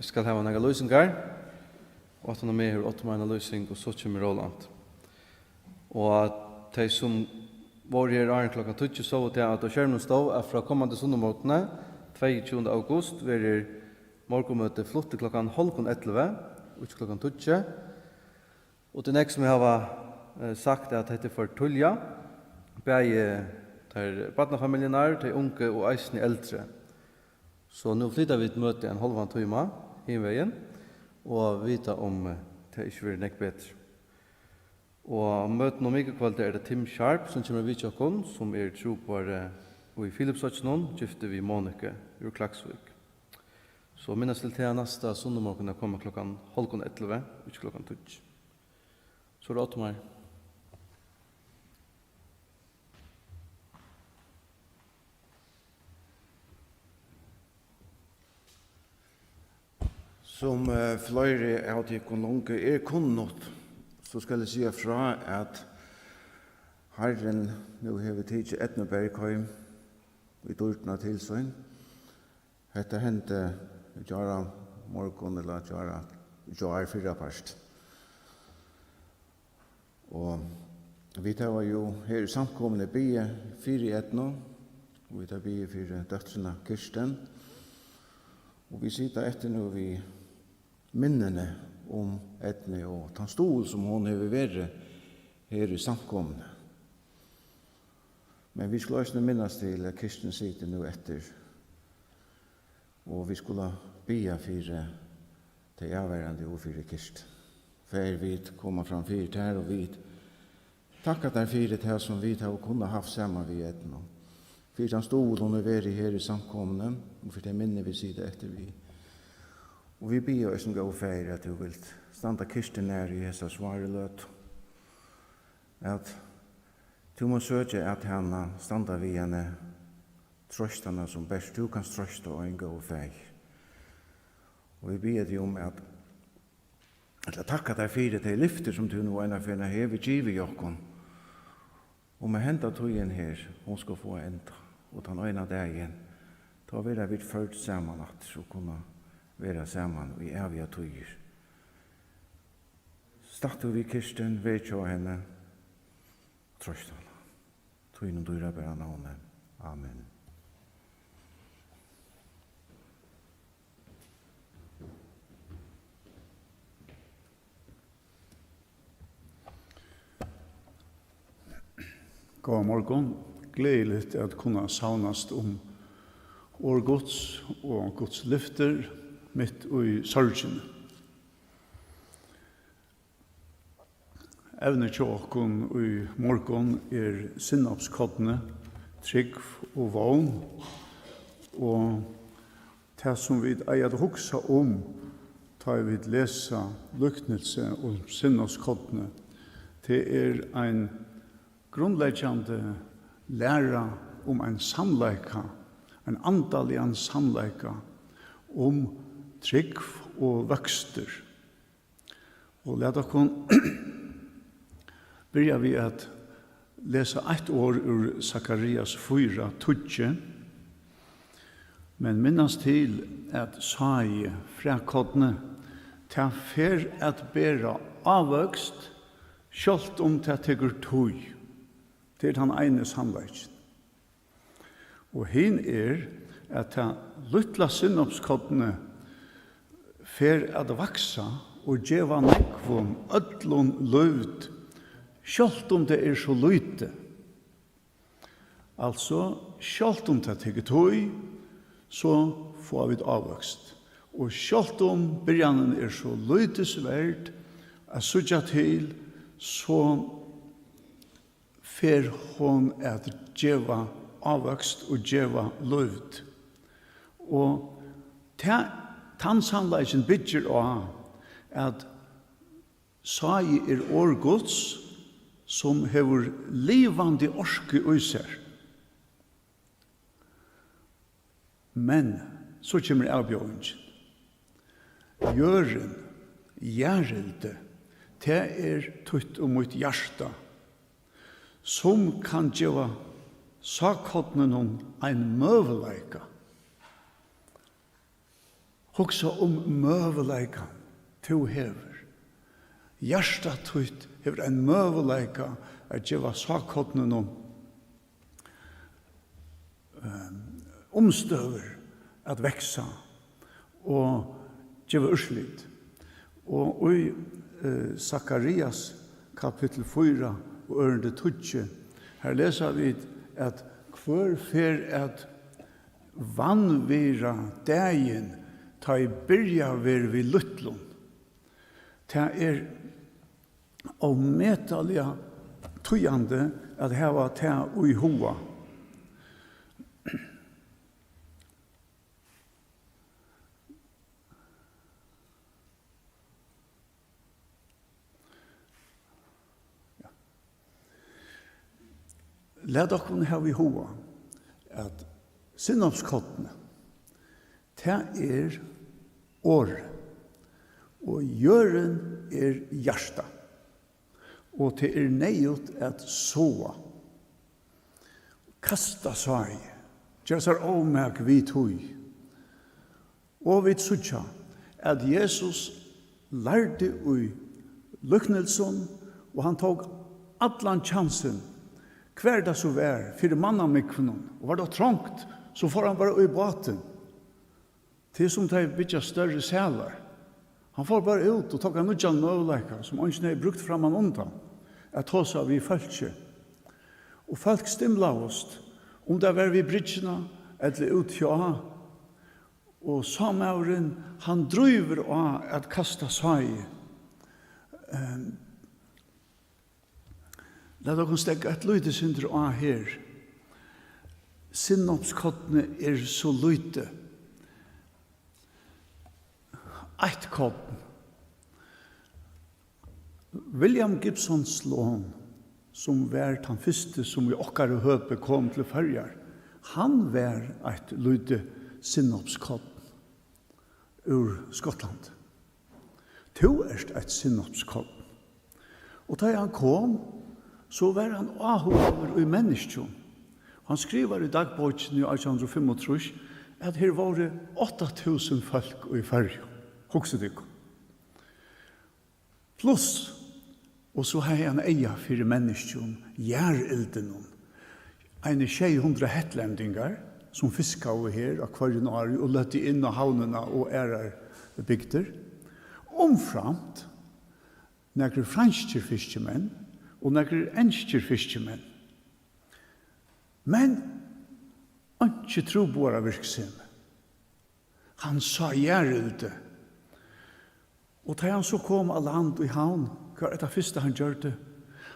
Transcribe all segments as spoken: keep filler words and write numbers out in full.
Eg skal hava nakrar lýsingar. Og aftan á meg hevur Otto eina lýsing, og so kemur Roland. Og tey, sum vóru her áðrenn klokkan tíggju, sóu tað, at á skerminum stóð, at frá komandi sunnumorgni, tveyogtjúgunda august, verður morgunmøtið flutt til klokkan hálvgum ellivu, ikki klokkan tíggju. Og tað er nógv, sum hava, eh, sagt, at hetta er for tíðliga. Bæði tær barnafamiljurnar, tey ungu og eisini eldri. So nú flyta vit møtið ein hálvan tíma hin vegin og vita, um, eh, tað ikki verður nógv betri. Og á møtinum mikukvøldið er tað Tim Sharp, sum kemur við hjá okkum, sum er trúboðari í Filipsoyggjunum, giftur við Moniku úr Klaksvík. So minnast til tað næsta sunnumorgun at koma klokkan hálvgum ellivu, ikki klokkan tíggju. So er tað Otto Mar. Sum, eh, fleiri av tykkum longu er kunnugt, so skal eg siga frá, at Harrin nú hevur tikið Eydnu Berg heim í dýrdina til sín. Hetta hendi í gjár morgun, ella gjár, gjár fyrrapart. Og vit hava jú her í samkomuni biðið fyri Eydnu, og vit hava biðið fyri dóttrina Kirsten, og vit sita eftir nú við minnini um Eydnu og tann stuðul, sum hon hevur verið her í samkomuni. Men vit skulu eisini minnast til, at Kirsten situr nú eftir, og vit skulu biðja fyri tey avverjandi og fyri Kirsten. Faðir, vit koma fram fyri tær, og vit takka tær fyri tað, sum vit hava kunnað havt saman við Eydnu, fyri tann stuðul, hon hevur verið her í samkomuni, og fyri tey minni, vit sita eftir við. Og vit biðja eisini, góði Faðir, at tú vilt standa Kirsten nær í hesa sváru løtu, at tú má søkja at hana, standa við henni, troysta hana, sum bert tú kanst troysta, ein góður Faðir. Og vit biðja teg um at, at takka tær fyri tey lyftir, sum tú nú eina ferðina hevur givið okkum, um at henda tíðin her, hon skal fáa enda, og tann eina dagin, tá verða vit førd saman aftur og kunna vera saman í ævigar tíðir. Statt tú við Kirsten, ver hjá henni, troyst hana. Tínum dýrabara navni. Amen. Góðan morgun. Gleðiligt at kunna savnast um orð Guds og Guds lyftir mitt í sørgini. Evnið hjá okkum í morgun er sinnopskornið, trúgv og vón, og tað, sum vit eiga at hugsa um, tá ið vit lesa líknilsi um sinnopskornið, tað er ein grundleggjandi læra um ein sannleika, ein andaligan sannleika um trúgv og vøkstur. Og lat okkum byrja við at lesa eitt orð úr Sakarias fýra tíggju. Men minnast til, at sáið, frækornið, tað fer at bera ávøkst, sjálvt um tað tekur tíð. Tað er tann eini sannleikin. Og hin er, at tað lítla sinnopskornið fer at vaksa og geva nógvum øllum lívd, sjálvt um tað er so lítið. Altso, sjálvt um tað tekur tíð, so fáa vit ávøkst. Og sjálvt um byrjanin er so lítils verd at síggja til, so fer hon at geva ávøkst og geva lívd. Og ta-, tann sannleikin byggir á, at sáið er orð Guds, sum hevur livandi orku í sær. Men so kemur avbjóðingin. Jørðin, jarðhiti, tað er títt og mítt hjarta, sum kann geva sákorninum ein møguleika. Hugsa um møguleikan tú hevur. Hjarta títt hevur ein møguleika at geva sákorninum, ehm, umstøður at vaksa og geva úrslit. Og í, eh, Sakarias kapittul fýra og ørindi tíggju, har lesa vit, at hvør fer at vanvirða dagin, tá ið byrjað verður við lítlum. Tað er ómetaliga týðandi at hava tað í huga. Lat okkum hava í huga, at sinnopskornið, tað er orðið, og jørðin er hjartað, og tað er neyðugt at sáa, kasta sáið, gera sær ómak við tí. Og vit síggja, at Jesus lærdi í líknilsum, og hann tók allan kjansin, hvar tað so var, fyri mannamúgvunum, og var tað trongt, so fór hann bara í bátin. Tað er sum tey byggja størri salar. Hann fór bara út og tók ein nýggjan møguleika, sum eingin hevði brúkt frammanundan, at tosa við fólkið. Og fólk stimlaðust, um tað var við bryggjuna ella út hjá. Og sámaðurin, hann drívur á at kasta sáið. Ehm, lat okkum steðga eitt lítið sindur á her. Sinnopskornið er so lítið. Eitt korn. William Gibson Sloan, sum var tann fyrsti, sum í okkara høpi kom til Føroyar, hann var eitt lítið sinnopskorn úr Skotlandi. Tú ert eitt sinnopskorn. Og tá ið hann kom, so var hann áhugaður í menniskjum. Hann skrivar í dagbókini í átjan hundrað og fimmogtrýss, at her vóru átta túsund fólk í Føroyum. Hugsið tykkum. Pluss, og so hevði hann eyga fyri menniskjum, jarðildinum. Eini sjey hundrað hetlendingar, sum fiskaðu her á hvørjum ári og løgdu inn á havnina og aðrar bygdir. Umframt nakrir franskir fiskimenn og nakrir enskir fiskimenn. Men einki trúboðaravirksemi. Hann sá jarðildi. Og tá hann so kom á land í Havn, hvat er tað fyrsta, hann gjørdi?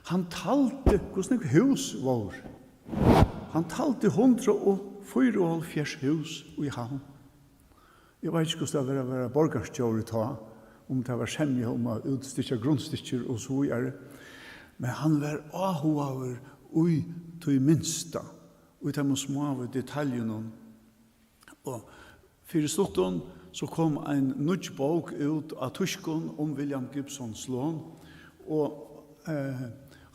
Hann taldi, hvussu nógv hús vóru. Hann taldi hundrað og fýraoghálvfjerðs hús í Havn. Eg veit ikki, hvussu tað var at vera borgarstjóri tá, um tað var semja um at útstykkja grundstykkir og so víðari. Men hann var áhugaður í tí minsta, í teimum smáu detaljunum. Og fyri stuttum, so kom ein nýggj bók út á týskum um William Gibson Sloan, og, eh,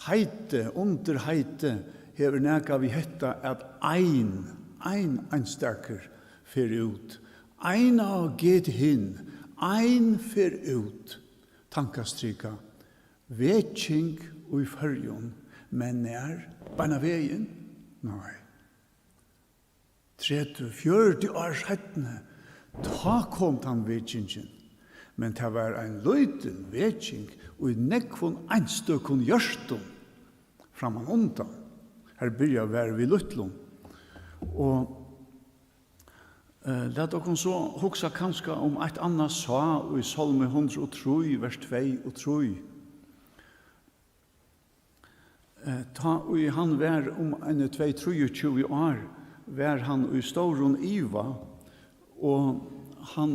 heitið, undirheitið hevur nakað við hetta, at ein, ein einstakur fer út. Einer geht hin, ein fer út. Tankastrika. Veking í Føroyum, men nær? Beinanvegin? Nei. Tretivu, fjøruti ár seinni, tá kom tann vekingin. Men tað var ein lítil veking í nógvum einstøkum hjørtum frammanundan. Har byrjað var við lítlum. Og, eh, lat okkum so hugsa kanska um eitt annað sá í Sálmi hundrað og trý, vers tvey og trý. Eh, tá ið hann var um eini tvey, trýogtjúgu ár, var hann í stórum iva, og hann,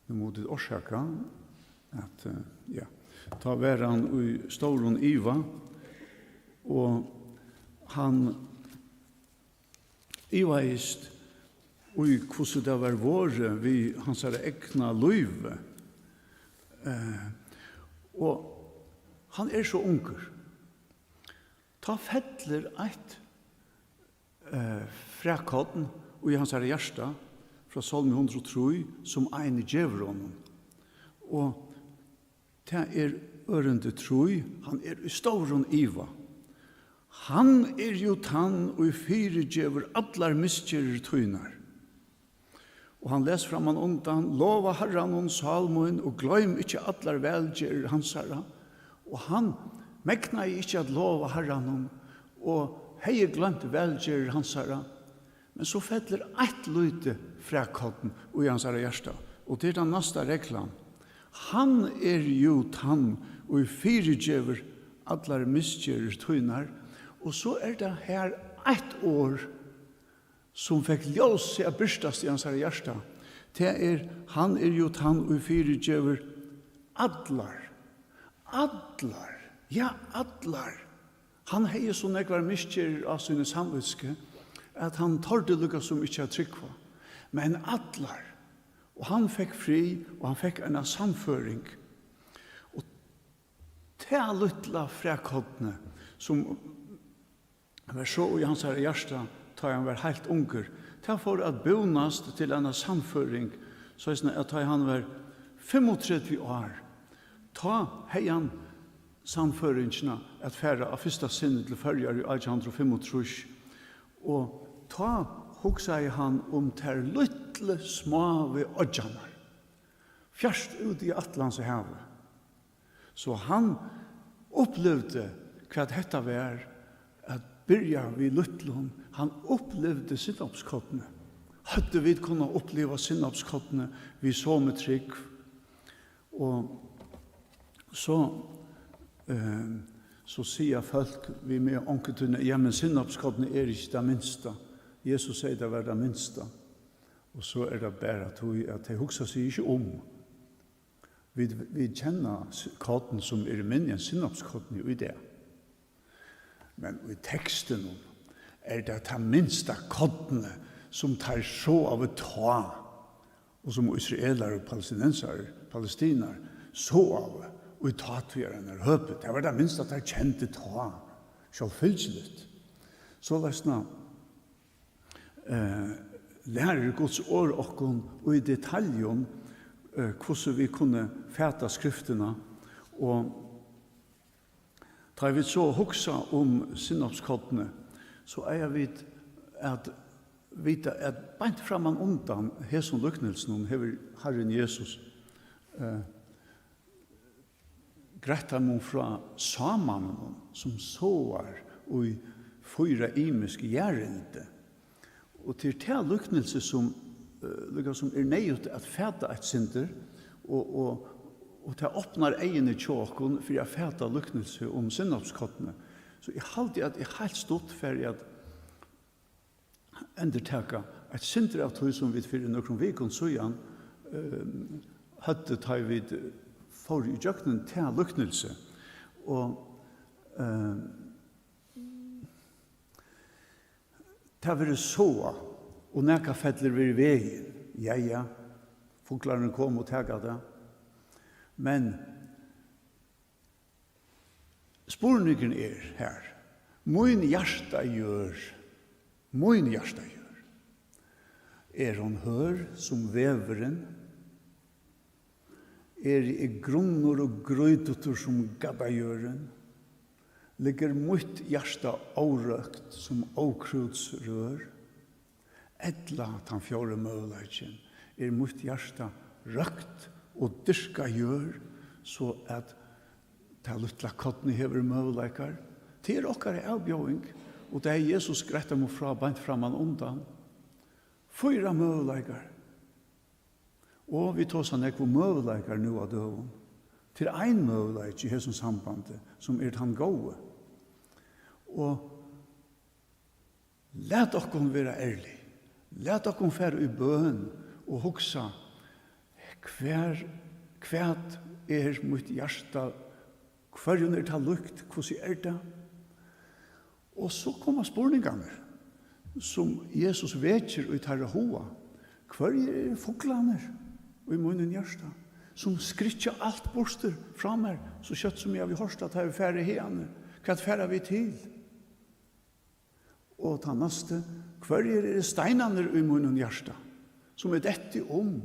nú mugu tit orsaka, at, eh, ja, tá var hann í stórum iva, og hann ivaðist í, hvussu tað var vorðið við hansara egna lívi. Eh, og hann er so ungur. Tá fellur eitt eh, frækorn í hansara hjarta, frá Sálmi hundrað og trý, sum Heini gevur honum. Og tað er ørindi trý, hann er í stórum iva. Hann er jú tann, ið fyrigevur allar misgerðir tínar. Og hann les framman undan: Lova Harranum, sál mín, og gloym ikki allar vælgerðir hansara. Og hann megnaði ikki at lova Harranum og hevði gloymt vælgerðir hansara. Men so fellur eitt lítið frækorn í hansara hjarta, og tað er tann næsta reglan. Hann er jú tann, ið fyrigevur allar misgerðir tínar. Og so er tað her eitt orð, sum fekk ljósið at birtast í hansara hjarta. Tað er, hann er jú tann, ið fyrigevur allar, allar, ja, allar. Hann hevði so nógvar misgerðir á síni samvitsku, at hann tordi líka sum ikki at trúgva. Men allar. Og hann fekk frið, og hann fekk eina sannføring. Og tað lítla frækornið, sum var so í hansara hjarta, tá hann var heilt ungur, tað fór at búnast til eina sannføring, soleiðis at tá hann var fimmogtretivu ár, tá hevði hann sannføringina at fara á fyrsta sinni til Føroyar í átjan hundrað og fimmogtrýss. Og tá hugsaði hann um tær lítlu, smáu oyggjarnar, fjart úti í Atlantshavi. So hann upplivdi, hvat hetta var, at byrja við lítlum. Hann upplivdi sinnopskornið. Høvdu vit kunnað uppliva sinnopskornið við somu trúgv? Og so, eh, so siga fólk við meg onkuntíð: Ja, men sinnopskornið er ikki tað minsta. Jesus segði, tað var tað minsta. Og so er tað bara tí, at tey hugsa seg ikki um. Vit, vit kenna s-, korn, sum eru minni enn sinnopskornið í dag. Men í tekstinum er tað tað minsta kornið, sum teir sáaðu tá, og sum Ísraelar og palestinensarar, palestinar, sáaðu í tátíðarinnar høpi. Tað var tað minsta, teir kendu tá, sjálvfylgiligt. Soleiðis ná, eh, lærir Guds orð okkum í detaljum, eh, hvussu vit kunnu fata skriftina, og tá vit so hugsa um sinnopskornið, so eiga vit at vita, at beint framman undan hesum líknilsinum hevur Harrin Jesus, eh, greitt teimum frá sámanum, sum sáar í fýra ymisk jarðindi. Og til tað líknilsi, sum, eh, líka sum er neyðugt at fata eitt sindur, og, og, og tað opnar eyguni hjá okkum fyri at fata líknilsi um sinnopskornið. So eg haldi, at eg heilt stutt fari at endurtaka eitt sindur av tí, sum vit fyri nøkrum vikum síðan, eh, høvdu, tá ið vit fóru ígjøgnum tað líknilsi. Og, eh, tað verður sáað, og nakað fellur við vegin. Jæja, fuglarnir koma og taka tað. Men spurningurin er her: Mín hjartahjørð, mín hjartahjørð, er hon hørð sum vegurin? Eri eg grunnur og grýtutur sum gaddajørðin? Liggur mítt hjarta órøkt sum ókrútsrør? Ella, tann fjórði møguleikin, er mítt hjarta røkt og dyrkað jørð, so at tað lítla kornið hevur møguleikar? Tað er okkara avbjóðing, og tað hevði Jesus greitt okkum frá beint framman undan. Fýra møguleikar. Og vit tosa nógv um møguleikar nú á døgum. Tað er ein møguleiki í hesum sambandi, sum er tann góði. Og lat okkum vera ærlig. Lat okkum fara í bøn og hugsa: Hvar, hvat er mítt hjarta? Hvørjum er tað líkt? Hvussu er tað? Og so koma spurningarnir, sum Jesus vekir í teirra huga: Hvørjir eru fuglarnir í mínum hjarta, sum skrykkja alt burtur frá mær, so skjótt sum eg havi hoyrt, at teir eru farnir haðani? Hvat fara vit til? Og tann næsti, Hvørjir eru steinarnir í mínum hjarta, sum eg detti um,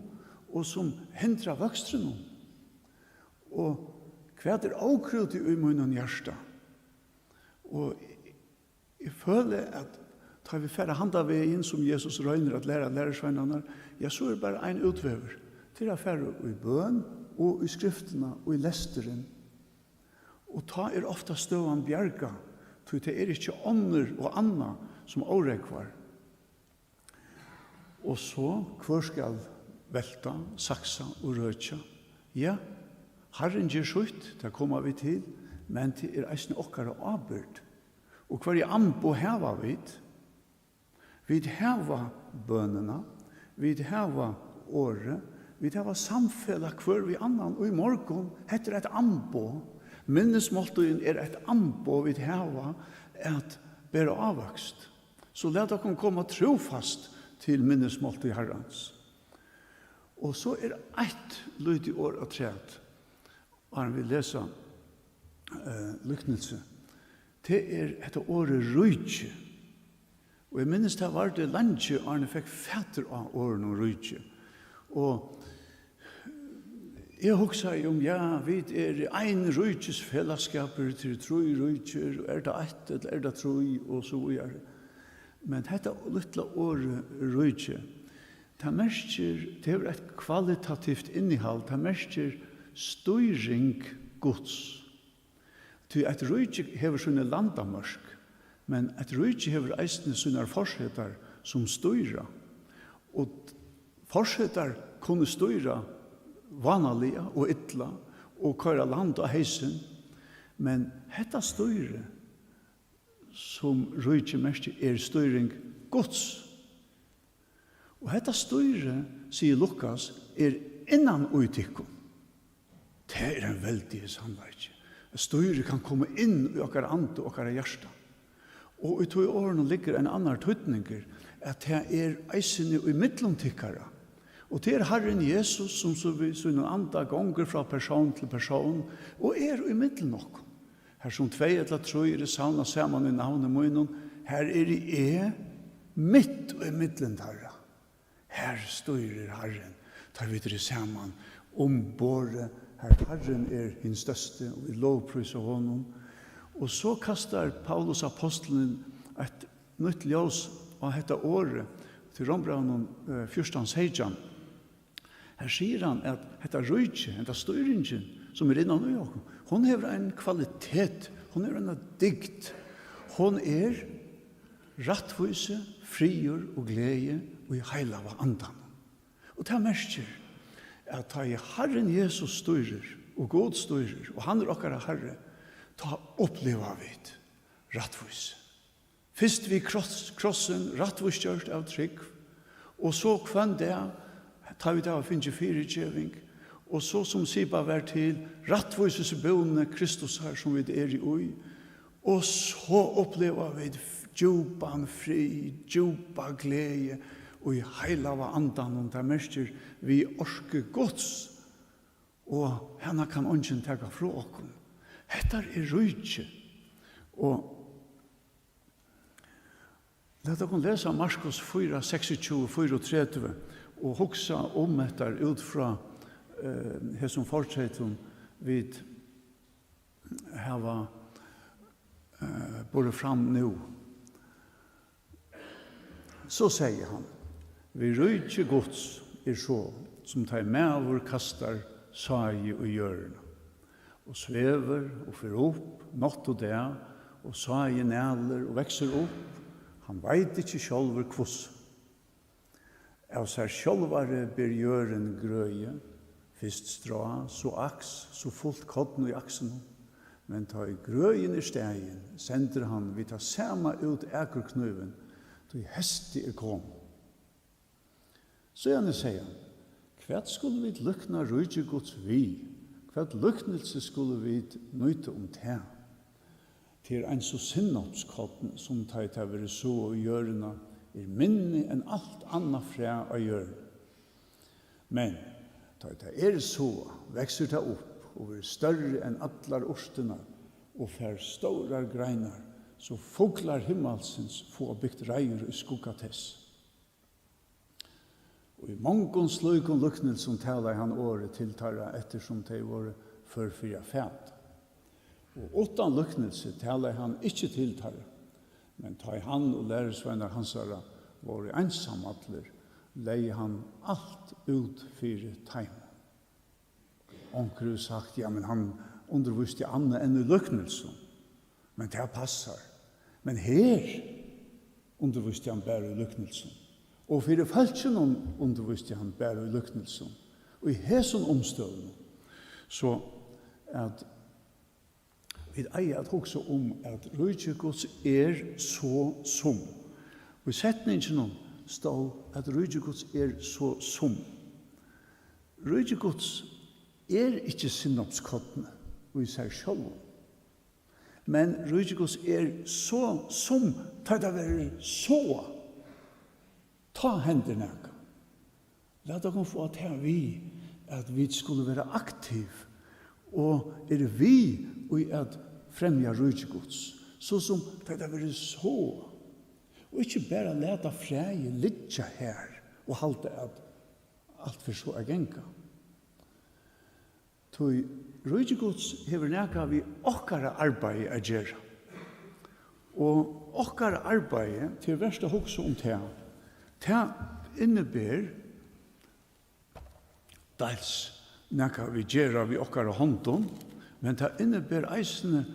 og sum hindra vøkstrinum? Og hvat er ókrútið í mínum hjarta? Og eg føli, at tá vit fara handan vegin, sum Jesus roynir at læra lærisveinarnar, ja, so er bara ein útvegur. Tað er at fara í bøn og í skriftina og í lesturin. Og tá er ofta støðan bjargað, tí tað er ikki onnur og annað, sum órógvar. Og so, hvør skal velta, saksa og røkja? Ja, Harrin ger sítt, tað koma vit til, men tað er eisini okkara ábyrgd. Og hvørji amboð hava vit? Vit hava bønina, vit hava orðið, vit hava samfelag hvør við annan í morgun. Hetta er eitt amboð. Minnismáltíðin er eitt amboð, vit hava at bera ávøkst. So lat okkum koma trúfast til minnismáltíð Harrans. Og so er eitt lítið orð afturat, áðrenn vit lesa, eh, líknilsi. Tað er hetta orðið ríki. Og eg minnist, tað vardi leingi, áðrenn eg fekk fatur á orðinum ríki. Og eg hugsaði um, ja, vit eru ein ríkisfelagsskapur, til trý ríkir, og er tað eitt, ella er tað trý, og so víðari. Men hetta lítla orðið ríki, tað merkir, tað hevur eitt kvalitativt innihald, tað merkir stýring Guds. Tí eitt ríki hevur síni landamørk, men eitt ríki hevur eisini sínar forsetar, sum stýra. Og forsetar kunnu stýra vánaliga og illa og koyra land á heysin, men hetta stýri, sum ríkið merkir, er stýring Guds. Og hetta stýrið, sigur Lukas, er innan í tykkum. Tað er ein veldigur sannleiki, at stýrið kann koma inn í okkara anda og okkara hjarta. Og í tí orðinum liggur ein annar týdningur, at tað er eisini í millum tykkara. Og tað er Harrin Jesus, sum so við sínum anda gongur frá persón til persón og er í millum okkum. Har sum tvey ella trý eru savnað saman í navni mínum, har eri eg mitt í millum teirra. Har stýrir Harrin, tá vit eru saman um borðið, har Harrin er hin størsti, og vit lovprísa honum. Og so kastar Paulus apostlurin eitt nýtt ljós á hetta orðið, til Rómbrævinum, eh, fjúrtan seytjan. Her sigur hann, at hetta ríki, hetta stýringin, sum er innan í okkum, hon hevur ein kvalitet, hon hevur eina dygd. Hon er rættvísi, friður og gleði í heilaga andanum. Og tað merkir, at tá ið Harrin Jesus stýrir, og Gud stýrir, og hann er okkara Harri, tá uppliva vit rættvísi. Fyrst við kross-, krossin, rættvísgjørt av trúgv, og so hvønn dag, tá vit hava fingið fyrigeving, og so sum sipað var til rættvísisbúna Kristusar, sum vit eru í, og so uppliva vit f-, djúpan frið, djúpa gleði í heilaga andanum, tað merkir við orku Guds, og hana kann eingin taka frá okkum. Hetta er ríki, og Lat okkum lesa Markus fýra, seksogtjúgu, fýraogtretivu og hugsa um hetta út frá, eh, hesum fortreytum, vit hava, eh, borið fram nú. So segði hann: Við ríki Guds er so, sum tá ið maður kastar sáið í jørðina, og svevur og fer upp nátt og dag, og sáið nælur og veksur upp, hann veit ikki sjálvur hvussu. Av sær sjálvari ber jørðin grøði, fyrst strá, so aks, so fult korn í aksinum. Men tá ið grøðin er staðin, sendir hann við tað sama út akurknívin, tí heystið er komið. Síðani segði hann: Hvat skulu vit líkna ríki Guds við? Hvat líknilsi skulu vit nýta um tað? Tað er eins og sinnopskorn, sum, tá ið tað verður sáað í jørðina, er minni enn alt annað fræ á jørðini. Men tá ið tað er sáað, veksur tað upp og verður størri enn allar urtirnar og fær stórar greinar, so fuglar himmalsins fáa bygt reiður í skugga tess. Og í mongum slíkum líknilsum talaði hann orðið til teirra, eftirsum tey vóru før fyri at fata. Og uttan líknilsi talaði hann ikki til teirra, men tá ið hann og lærisveinar hansara vóru einsamallir, legði hann alt út fyri teimum. Onkur hevur sagt: "Ja, men hann undirvísti annað enn í líknilsum." Men tað passar. Men her undirvísti hann bara í líknilsum. Og fyri fólkinum undirvísti hann bara í líknilsum. Og í hesum umstøðunum, so at vit eiga at hugsa um, at ríki Guds er so sum. Og í setninginum stóð, at ríki Guds er so sum. Ríki Guds er ikki sinnopskornið í sær sjálvum, men ríki Guds er so sum, tá tað verður sáað, tá hendir nakað. Lat okkum fáa tað við, at vit skulu vera aktiv og eru við í at fremja ríki Guds, so sum tá tað verður sáað, og ikki bara lata fræið liggja har og halda, at alt fer so at ganga. Tí ríki Guds hevur nakað við okkara arbeiði at gera. Og okkara arbeiði, tað er vert at hugsa um tað. Tað inniber dels nakað, vit gera við okkara hondum, men tað inniber eisini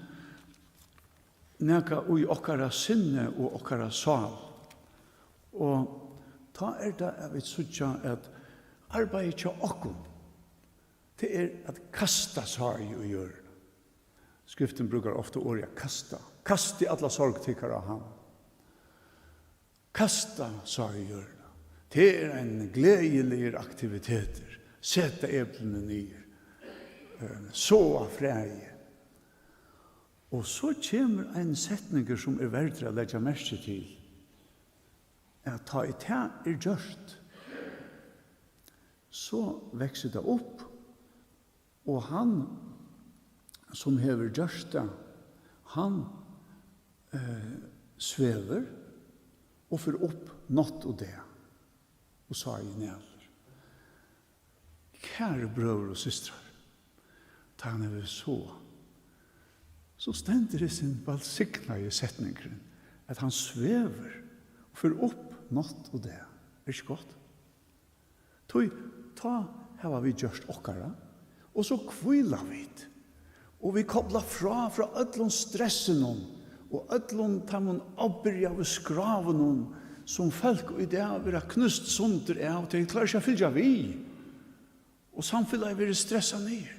nakað í okkara sinni og okkara sál. Og tá er tað, at vit síggja, at arbeiðið hjá okkum, tað er at kasta sáið í jørðina. Skriftin brúkar ofta orðið at kasta. "Kastið alla sorg tykkara á hann." Kasta sáið í jørðina. Tað er ein gleðiligur aktivitetur. Seta eplini niður. Eh, sáa fræið. Og so kemur ein setningur, sum er verdur at leggja merki til, at tá ið tað er gjørt, so veksur tað upp, og hann, sum hevur gjørt tað, hann, eh, svevur og fer upp nátt og dag, og sáið nælir. Kæru brøður og systrar, tá hann hevur sáað, so stendur hesin vælsignaði setningurin, at hann svevur og fer upp nátt og dag. Er ikki gott? Tí tá hava vit gjørt okkara, og so hvíla vit. Og vit kopla frá, frá øllum stressinum og øllum teimum ábyrjaðu skrávunum, sum fólk í dag verða knúst sundur av, tey klára ikki at fylgja við. Og samfelagið verður stressað niður.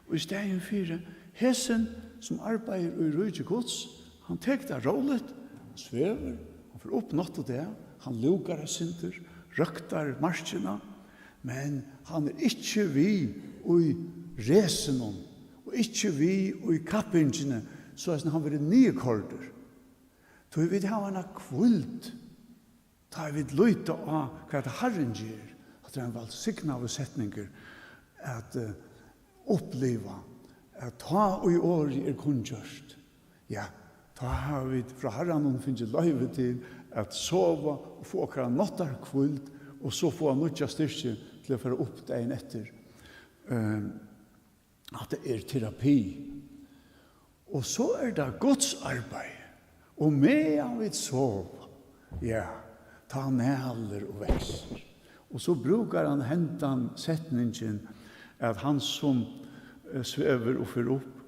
Og í staðin fyri, hesin sum arbeiðir í ríki Guds, hann tekur tað róligt, hann svevur, hann fer upp nátt og dag, hann lúkar eitt sindur, røktar markina, men hann er ikki við í resinum og ikki við í kappingini, so at hann verður niðurkoyrdur. Tí vit hava eina hvíld, tá vit líta á, hvat Harrin ger. Hatta er ein vælsignaður setningur at, eh, uppliva, at tá ið orðið er kunngjørt, ja, tá hava vit frá Harranum fingið loyvi til at sova og fáa okkara náttarhvíld, og so fáa nýggja styrki til at fara upp dagin eftir. Ehm, Hatta er terapi. Og so er tað Guds arbeiði. Og meðan vit sova, ja, tá nælir og veksur. Og so brúkar hann hendan setningin, at hann sum, eh, svevur og fer upp,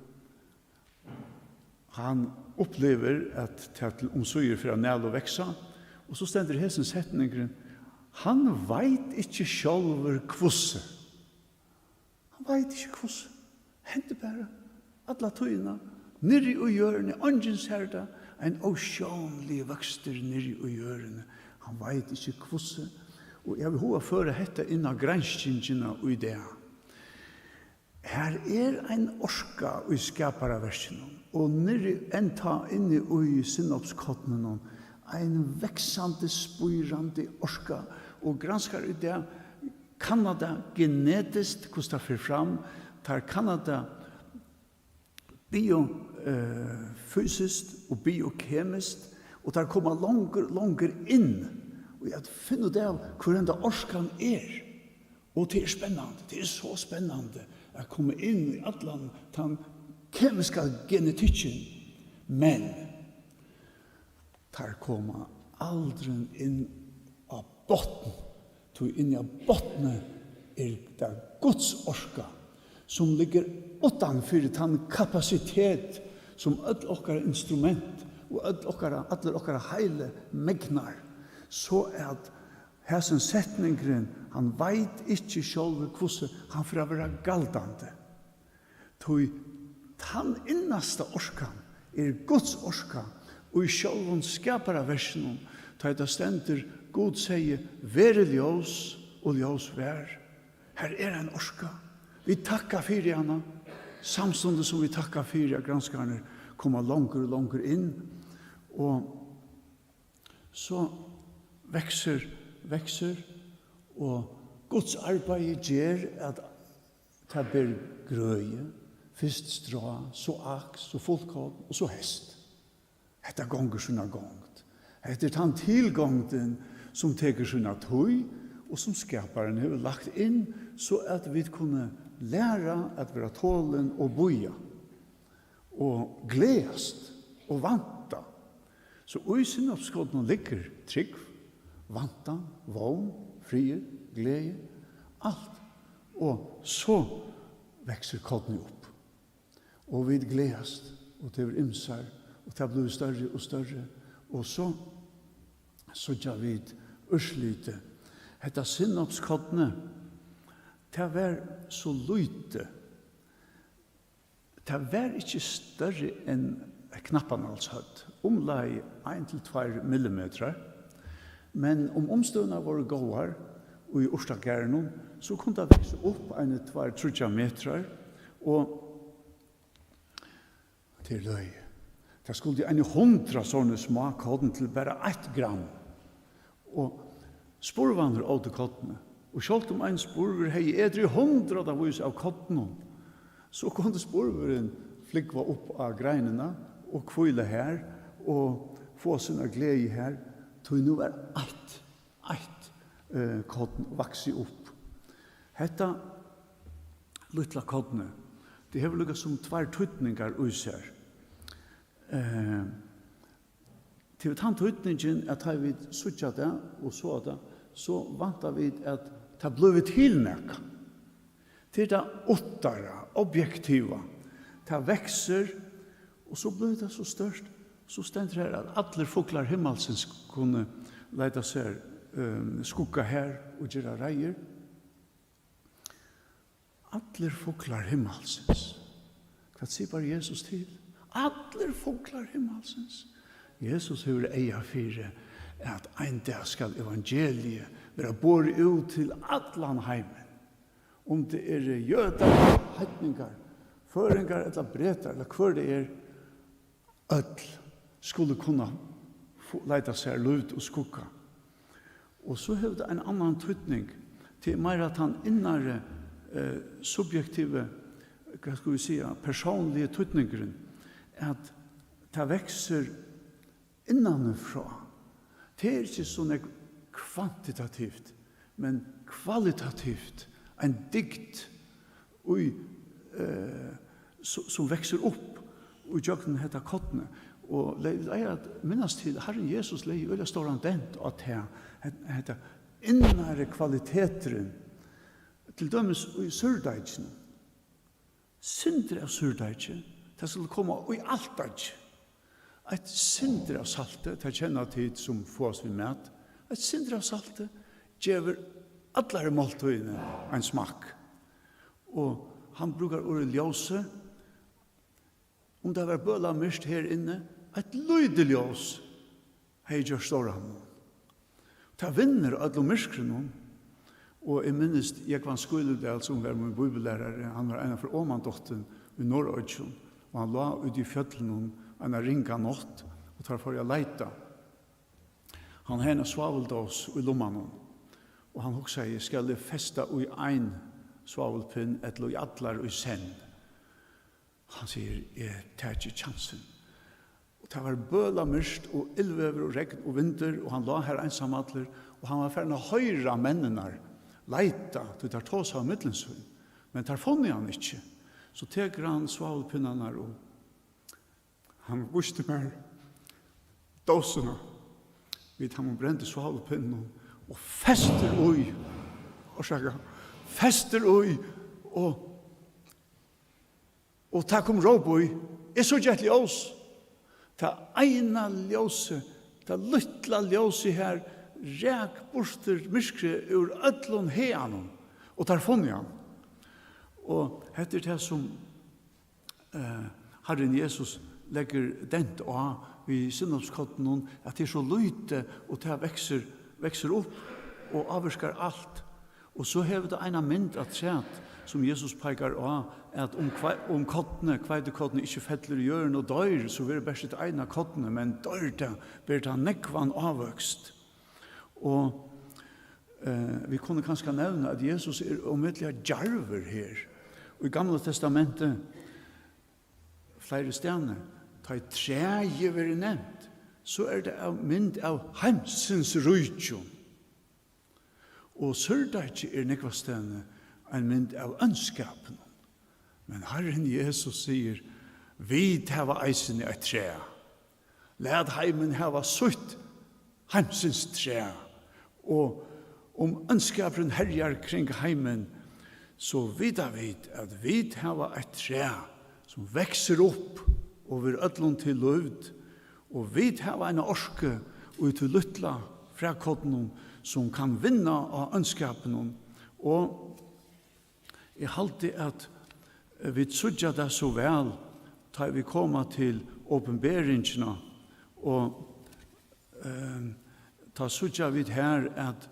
hann upplivir, at tað til umsíðir fer at næla og veksa. Og so stendur hesin setningurin: "Hann veit ikki sjálvur hvussu." Hann veit ikki hvussu. Hendir bara alla tíðina. Niðri í jørðini, eingin sær tað. Ein ósjónligur vøkstur niðri í jørðini. Hann veit ikki hvussu. Og eg havi hug at føra hetta inn á granskingina í dag. Her er ein orka í skaparaverkinum, og niðri enntá inni í sinnopskorninum, ein vaksandi, spírandi orka, og granskar í dag, kanna tað genetiskt, hvussu tað fer fram. Teir kanna tað bio-, eh, fysiskt og biokemiskt, og teir koma longur, longur inn í at finna út av, hvør henda orkan er. Og tað er spennandi, tað er so spennandi at koma inn í allan tann kemiska genetikkin, men teir koma aldrin inn á botn, tí inni á botni er tað Guds orka, sum liggur uttan fyri tann kapasitet, sum øll okkara instrument og øll okkara, allur okkara heili megnar, so at hasin setningurin, hann veit ikki sjálvur, hvussu hann fer at vera galdandi. Tí tann innasta orkan er Guds orka í sjálvum skaparaverkinum, tá ið tað stendur, Gud segði: "Verið ljós," og ljós var. Har er ein orka. Vit takka fyri hana, samstundis sum vit takka fyri, at granskararnir koma longur og longur inn. Og so veksur, veksur, og Guds arbeiði ger, at tað ber grøði, fyrst strá, so aks, so fullkorn og so heyst. Hetta gongur sína gongd. Hetta er tann tilgongdin, sum tekur sína tíð, og sum Skaparin hevur lagt inn, so at vit kunnu læra at vera tolin og bíða, og gleðast og vænta. So í sinnopskorninum liggur trúgv, væntan, vón, friður, gleði, alt. Og so veksur kornið upp. Og vit gleðast, og tað verður ymsar, og tað blívur størri og størri. Og so síggja vit úrslitið. Hetta sinnopskornið, tað var so lítið. Tað var ikki størri enn eitt knappanalshøvd, umleið ein til tveir millimetrar. Men um umstøðurnar vóru góðar í urtagarðinum, so kundi tað vaksið upp eini tveir, tríggjar metrar, og tað er løgið. Tað skuldi eini hundrað sovorðni smá korn til bara eitt gramm. Og spurvarnir ótu kornið. Og sjálvt um ein spurvur hevði etið hundraðavís av kornum, so kundi spurvurin flúgva upp á greinina og hvíla har og fáa sína gleði har, tí nú var eitt, eitt, eh, korn vaksið upp. Hetta lítla kornið, tað hevur líka sum tveir týdningar í sær. Eh, Til tann týdningin, at tá vit síggja tað og sáa tað, so vænta vit, at tað blívur til nakað. Tað er tað uttara, objektiva. Tað veksur, og so blívur tað so stórt, so stendur har, at allir fuglar himmalsins kunnu leita sær, ehm, skugga har og gera reiður. Allir fuglar himmalsins. Hvat sipar Jesus til? Allir fuglar himmalsins. Jesus hevur eyga fyri, at ein dag skal evangeliið vera borið út til allan heimin. Um tað eru jødar, heidningar, føroyingar ella bretar, ella hvør tað er, øll skulu kunna fo-, leita sær lívd og skugga. Og so hevur tað ein annan týdning. Tað er meira tann innari, eh, subjektivi, hvat skal vit siga, persónligi týdningurin, at tað veksur innanfrá. Tað er ikki so nógv kvantitativt, men kvalitativt ein dygd, í, eh, su-, sum veksur upp í gjøgnum hetta kornið. Og le-, vit eiga at minnast til, Harrin Jesus legði øgiliga stóran dent á tað, het-, hetta innari kvaliteturin, til dømis í súrdeikinum. Sindur av súrdeiki, tað skal koma í alt deigið. Eitt sindur av salti, tað kenna tit sum fáast við mat. Eitt sindur av salti gevur allari máltíðini ein smakk. Og hann brúkar orðið ljósið. Um tað var bølamyrkt her inni, eitt lítið ljós hevði gjørt stóran mun. Tað vinnur á øllum myrkrinum. Og eg minnist Jógvan Skúludal, sum var mín bíbliulærari. Hann var einaferð omandottinn í Norðoyggjum, og hann lá úti í fjøllunum eina ringa nátt, og teir fóru at leita. Hann hevði eina svávuldós í lummanum, og hann hugsaði: "Skal eg festa í ein svávulpinn, ella í allar í senn?" Hann sigur: "Eg taki kjansin." Og tað var bølamyrkt og illveður og regn og vindur, og hann lá har einsamallur, og hann var farin at hoyra menninar leita, tí teir tosaðu millum sín. Men teir funnu hann ikki. So tekur hann svávupinnarnar, og hann vísti mær dósina við teimum brendu svávupinninum og festir í, orsaka, festir í, og Og tað kom róp í: "Eg síggi eitt ljós." Tað eina ljósið, tað lítla ljósið her, rak burtur myrkrið úr øllum haganum, og teir funnu hann. Og hetta er tað, sum, eh, Harrin Jesus leggur dent á við sinnopskorninum, at tað er so lítið, og tað veksur, veksur upp og ávirkar alt. Og so hevur tað eina mynd afturat, sum Jesus peikar á, at um, kvei-, um kornið, hveitikornið, ikki fellur í jørðina og doyr, so verður bert eitt eina kornið, men doyr tað, ber tað nógvan ávøkst. Og, eh, vit kunnu kanska nevna, at Jesus er ómetaliga djarvur her. Og í Gamla Testamenti, fleiri staðni, tá ið træið verður nevnt, so er tað av mynd av heimsins ríkjum. Og súrdeiggið er nógvastaðni ein mynd av óndskapinum. Men Harrin Jesus sigur: "Vit hava eisini eitt træ. Lat heimin hava sítt heimsins træ." Og um óndskapurin herjar kring heimin, so vita vit, at vit hava eitt træ, sum veksur upp og verður øllum til lívd, og vit hava eina orku í tí lítla frækorninum, sum kann vinna á óndskapinum. Og eg haldi, at, eh, vit síggja tað so væl, tá vit koma til Opinberingina, og, ehm, tá síggja vit her, at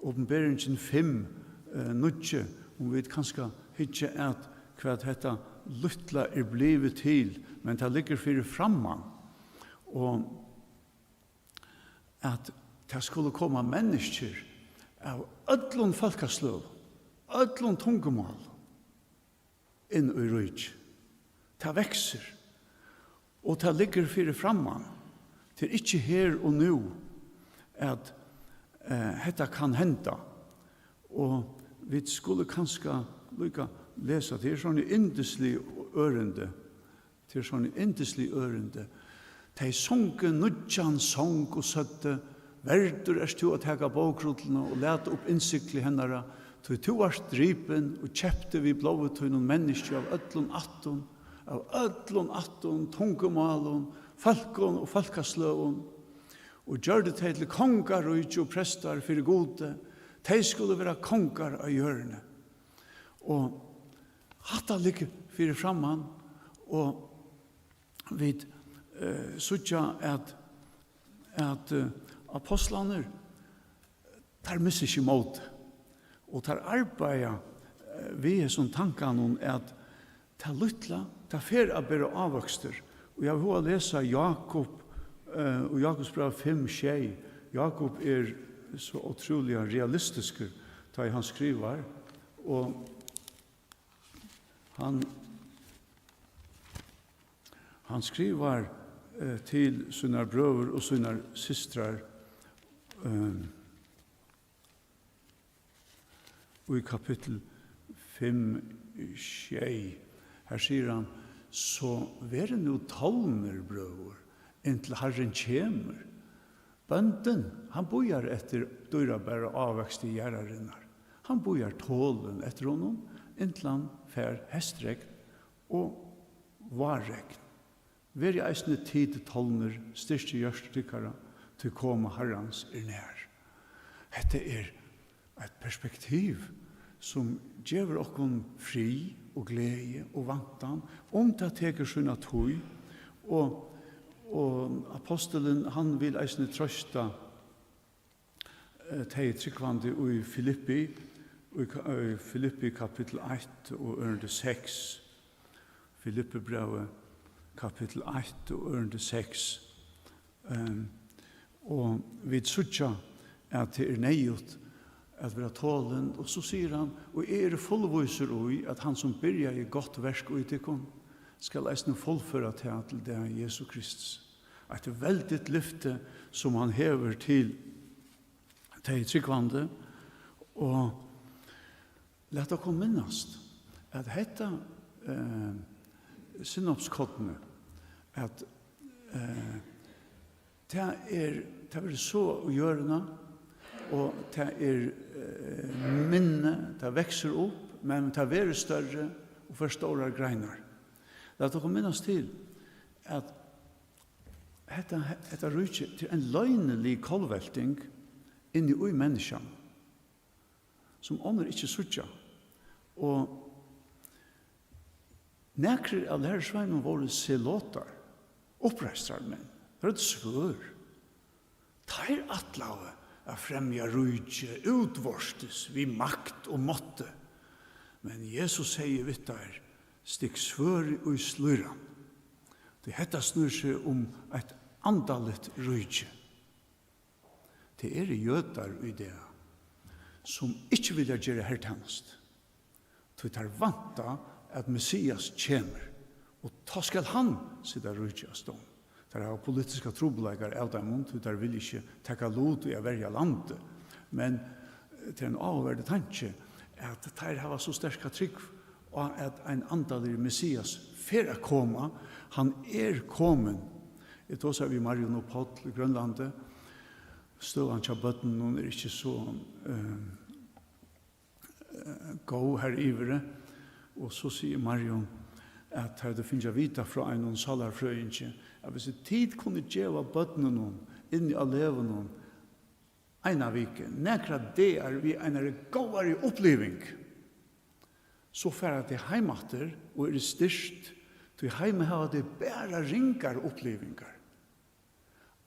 Opinberingin fimm, eh, níggju, um vit kanska hyggja at, hvat hetta lítla er blivið til, men tað liggur fyri framman. Og at tað skulu koma menniskjur av øllum fólkasløgum, øllum tungumálum inn í ríkið. Tað veksur, og tað liggur fyri framman. Tað er ikki her og nú, at, eh, hetta kann henda. Og vit skulu kanska líka lesa, tað er sovorðið yndisligt ørindi. Tað er sovorðið yndisligt ørindi. Tey sungu nýggjan song og søgdu: "Verdur ert tú at taka bókrulluna og lata upp innsigli hennara, tí tú vart dripin og keypti við blóði tínum menniskju av øllum ættum, av øllum ættum, tungumálum, fólkum og fólkasløgum, og gjørdi tey til kongaríki og prestar fyri Gudi. Tey skulu vera kongar á jørðini." Og hatta liggur fyri framman, og vit, eh, síggja, at, at, eh, apostlarnir, teir missa ikki mótið, og teir arbeiða, eh, við hesum tankanum, at tað lítla, tað fer at bera ávøkstur. Og eg havi hug at lesa Jákup, eh, og Jákupsbræv fimm sjey. Jákup er so ótrúliga realistiskur, tá ið hann skrivar, og hann, hann skrivar, eh, til sínar brøður og sínar systrar, eh, í kapittul fimm sjey. Her sigur hann: "So verið nú tolnir, brøður, inntil Harrin kemur. Bóndin, hann bíðar eftir dýrabara ávøksti jarðarinnar. Hann bíðar tolin eftir honum, inntil hann fær heystregn og várregn. Verið eisini tit tolnir, styrkið hjørtu tykkara, tí koma Harrans er nær." Hetta er eitt perspektiv, sum gevur okkum frið og gleði og væntan, um tað tekur sína tíð. Og, og apostulin, hann vil eisini trøsta, eh, tey trúgvandi í Filippi, í ka-, í Filippi kapittul eitt og ørindi seks. Filippibrævið kapittul eitt og ørindi seks. Ehm, og vit síggja, at tað er neyðugt at vera tolin, og so sigur hann: "Og eg eri fullvísur í, at hann, sum byrjaði gott verk í tykkum, skal eisini fullføra tað til dag Jesu Krists. Eitt veldigt lyfti, sum hann hevur til tey trúgvandi, og lat okkum minnast, at hetta, eh, sinnopskornið, at, eh, tað er, tað verður sáð í jørðina, og tað er, eh, minni, tað veksur upp, men tað verður størri og fær stórar greinar. Lat okkum minnast til, at hetta, hetta ríki, tað er ein loynilig kollvelting inni í menniskjanum, sum onnur ikki síggja. Og nakrir av lærisveinunum vóru zelotar, uppreistarmenn, teir høvdu svørð. Teir ætlaðu at fremja ríki útvortis við makt og mátti. Men Jesus segði við teir: "Stikk svørðið í slíðran, tí hetta snýr seg um eitt andaligt ríki." Tað eru jødar í dag, sum ikki vilja gera hertænast, tí teir vænta, at Messias kemur, og tá skal hann seta ríkið á stovn. Teir hava politiskar trupulleikar av teimum, tí teir vilja ikki taka lut í at verja landið. Men, eh, tað er ein áhugaverdur tanki, at teir hava so sterka trúgv á, at ein andaligur Messias fer at koma. Hann er komin. Eg tosaði við Marjun og Páll í Grønlandi. Støðan hjá børnunum er ikki so, eh, eh, góð har yviri. Og so sigur Marjun, at teir høvdu fingið at vita frá einum sálarfrøðingi, at hvis tit kunnu geva børnunum inni á legunum eina viku, nakrar dagar við einari góðari uppliving, so fara tey heim aftur og eru styrkt, tí heima hava tey bara ringar upplivingar.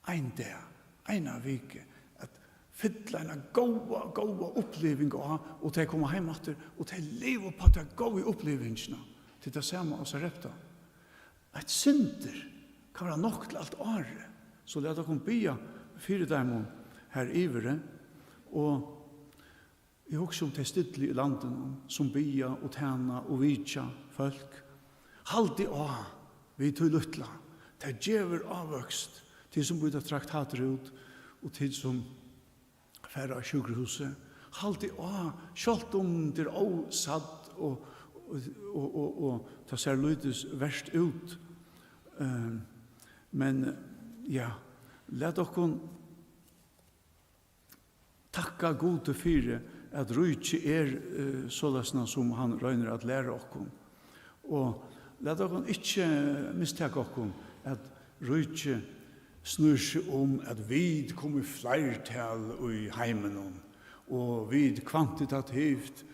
Ein dag, eina viku, at fylla eina góða, góða uppliving á, og tey koma heim aftur, og tey liva upp á ta góðu upplivingina. Tað er tað sama á Sarepta. Eitt sindur kann vera nokk til alt árið, so lat okkum biðja fyri teimum har yviri, og eg hugsi um tey stillu í landinum, sum biðja og tæna og vitja fólk. Haldið á við tí lítla, tað gevur ávøkst, tit sum býta traktatir út, og tit sum fara á sjúkrahúsið. Haldið á, sjálvt um tað er ósatt og, og, og, og, og tað sær lítið vert út. Ehm, men, ja, lat okkum takka Gudi fyri, at ríkið er, eh, soleiðis, sum hann roynir at læra okkum. Og lat okkum ikki mistaka okkum, at ríkið snýr seg um, at vit koma í fleirtal í heiminum, og vit kvantitativt,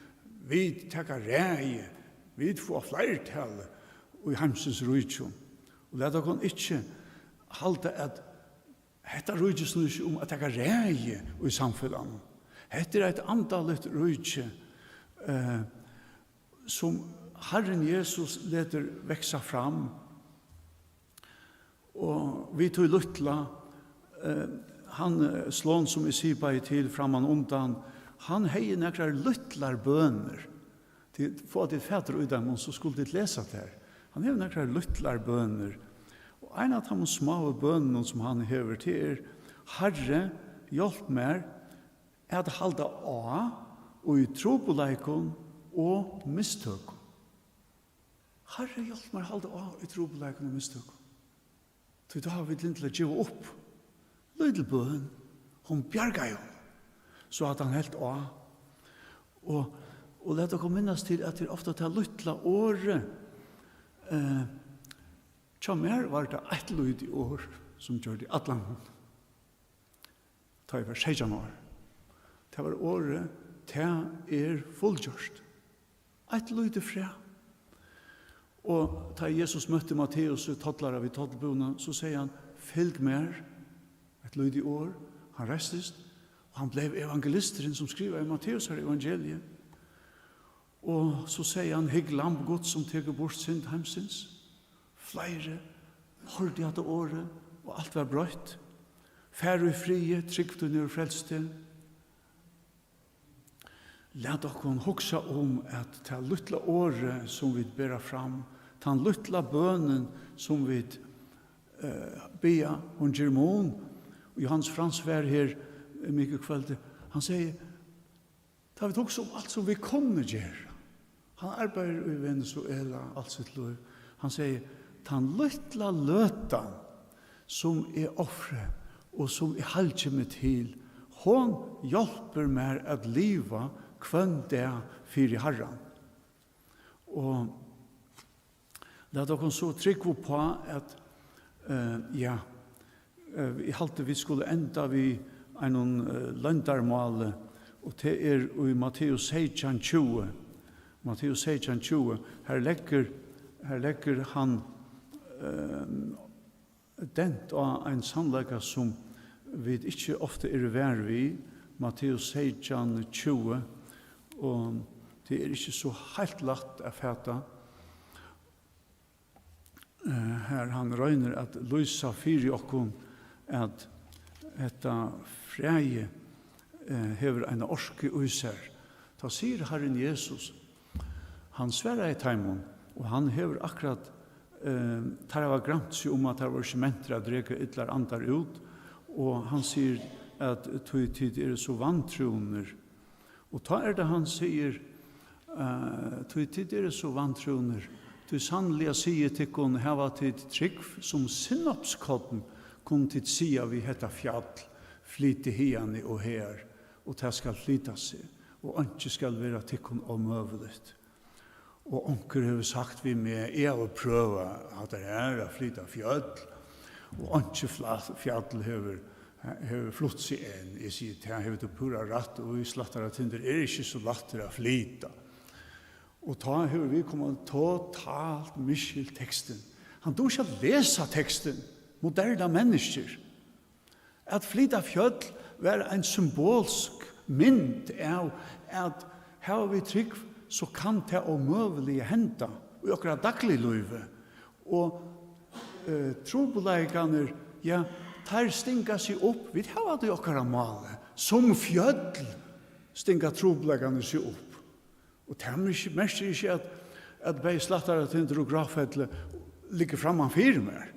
vit taka ræði, vit fáa fleirtal í heimsins ríkjum. Og lat okkum ikki halda, at hetta ríki snýr seg um at taka ræði í samfelagnum. Hetta er eitt andaligt ríki, eh, sum Harrin Jesus letur vaksa fram. Og við tí lítla, eh, hann, eh, Slon, sum eg sipaði til framman undan, hann hevði nakrar lítlar bønir. Tit, fáa tit fatur í teimum, so skulu tit lesa tær. Hann hevur nakrar lítlar bønir. Og ein av teimum smáu bønunum, sum hann hevur, tað er: "Harri, hjálp mær at halda á í trupulleikum og mistøkum." Harri, hjálp mær halda á í trupulleikum og mistøkum. Tí tá hava vit lyndi til at geva upp. Lítil bøn, hon bjargaði honum, so at hann helt á. Og, og lat okkum minnast til, at tað er ofta tað lítla orðið, eh, hjá mær var tað eitt lítið orð, sum gjørdi allan mun. Tá eg var seytjan ár. Tað var orðið: "Tað er fullgjørt." Eitt lítið fræ. Og tá Jesus møtti Matteus, tollara við tollbúðina, so segði hann: "Fylg mær." Eitt lítið orð. Hann reistist, og hann bleiv evangelisturin, sum skrivaði Matteusar evangeliið. Og so segði hann: "Hygg, Lamb Guds, sum tekur burt synd heimsins." Fleiri hoyrdu hatta orðið, og alt var broytt. "Far í friði, trúgv tín hevur frelst teg." Lat okkum hugsa um, at tað lítla orðið, sum vit bera fram, Tann lítla bønin, sum vit, eh, biðja, hon ger mun. Og Jóhannes Frans var her, eh, mikukvøldið. Hann segði, tá vit hugsa um alt, sum vit kunnu gera. Hann arbeiðir í Venezuela alt sítt lív. Hann segði, tann lítla løtan, sum eg ofri og sum eg halgi meg til, hon hjálpir mær at liva hvønn dag fyri Harran. Og lat okkum so trúgva upp á, at, eh, ja, eh, eg haldi, vit skulu enda við einum, eh, loyndarmáli, og tað er í Matteus seytjan tjúgu. Matteus seytjan tjúgu, har leggur, har leggur hann, eh, dent á ein sannleika, sum vit ikki ofta eru var við, Matteus seytjan tjúgu, og tað er ikki so heilt lætt at fata, eh, har hann roynir at lýsa fyri okkum, at hetta fræið, eh, hevur eina orku í sær. Tá sigur Harrin Jesus, hann svaraði teimum, og hann hevur akkurát, eh, teir hava grænt seg um, at teir vóru ikki mentir at reka illar andar út, og hann sigur, at tí tit eru so vantrúnir. Og tá er tað, hann sigur, eh, tí tit eru so vantrúnir, tí sanniliga sigi eg tykkum, hava tit trúgv sum sinnopskorn, kunnu tit siga við hetta fjall, flyt teg hiðani og hagar, og tað skal flyta seg, og einki skal vera tykkum ómøguligt. Og onkur hevur sagt við meg, eg havi prøvað hatta her at flyta fjøll, og einki fla-, fjall hevur, hevur flutt seg enn. Eg sigi, tað hevur tú púra rætt í, slættaratindur er ikki so lættur at flyta. Og tá hevur viðkomandi totalt misskilt tekstin. Hann dugir ikki at lesa tekstin, moderna menniskjur. At flyta fjøll var ein symbolsk mynd av, at hava vit trúgv, so kann tað ómøguliga henda í okkara dagliglívi. Og, eh, trupulleikarnir, ja, teir stinga seg upp. Vit hava tað í okkara máli. Sum fjøll stinga trupulleikarnir seg upp. Og tað merkir, merkir ikki, at, at bæði Slættaratindur og Gráfelli liggur framman fyri mær.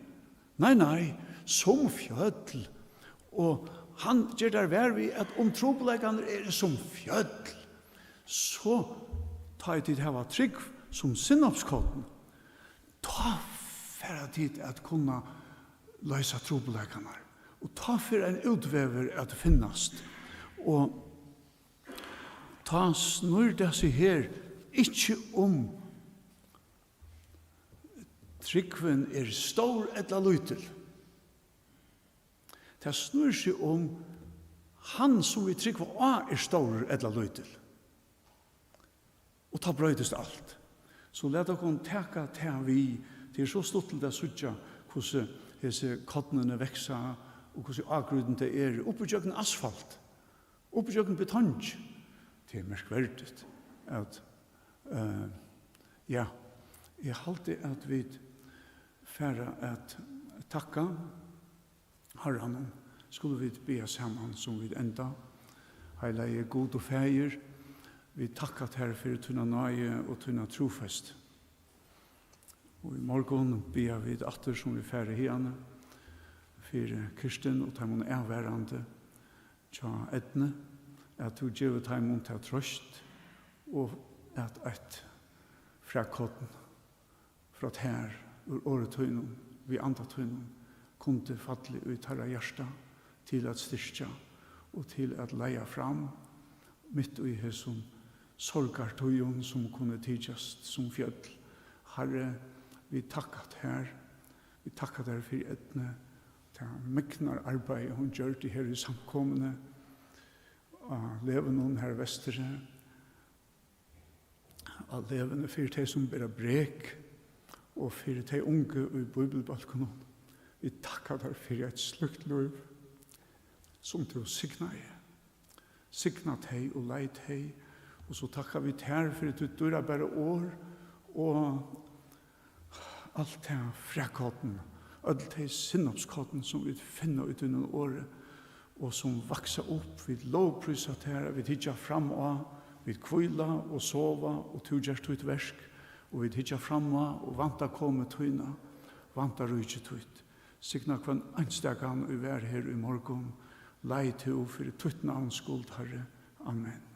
Nei, nei, sum fjøll. Og hann ger tær var við, at um trupulleikarnir eru sum fjøll, so tá ið tit hava trúgv sum sinnopskorn, tá fara tit at kunna loysa trupulleikarnar. Og tá fer ein útvegur at finnast. Og tá snýr tað seg her ikki um trúgvin er stór ella lítil. Tað snýr seg um, hann sum vit trúgva á er stórur ella lítil. Og tá broytist alt. So lat okkum taka tað við. Tað er so stuttligt at síggja, hvussu hesi kornini vaksa, og hvussu ágrýtin tey eru. Upp ígjøgnum asfalt, upp ígjøgnum betong. Tað er merkverdigt at, eh, ja, eg haldi, at vit fara at takka Harranum. Skulu vit biðja saman, sum vit enda. Heilagi Gud og Faðir, vit takka tær fyri tína náði og tína trúfest. Og í morgun biðja vit aftur, sum vit fara hiðani, fyri Kirstin og teimum avvarðandi hjá Eydnu, at tú gevur teimum ta trøst, og at eitt frækorn frá tær úr orði tínum, við anda tínum, kundi fallið í teirra hjarta til at styrkja og til at leiða fram mitt í hesum sorgartíðum, sum kunnu tykjast sum fjøll. Harri, vit takka tær, vit takka tær fyri Eydnu, tað megnar arbeiði, hon gjørdi her í samkomuni, á Levinum har vesturi, á Levinu fyri tey, sum bera brek, og fyri tey ungu í bíbliubólkunum. Vit takka tær fyri eitt slíkt lív, sum tú signaði. Signa tey og leið tey. Og so takka vit tær fyri títt dýrabæra orð og alt tað frækorn, øll tey sinnopskorn, sum vit finna í tínum orði, og sum vaksa upp. Vit lovprísa tær, at vit hyggja fram á, vit hvíla og sova, og tú gert títt verk, Og vit hyggja fram á og vænta komu tína, vænta ríki títt. Signa hvønn einstakan, ið var her í morgun. Leið tú fyri títt navns skuld, Harri. Amen.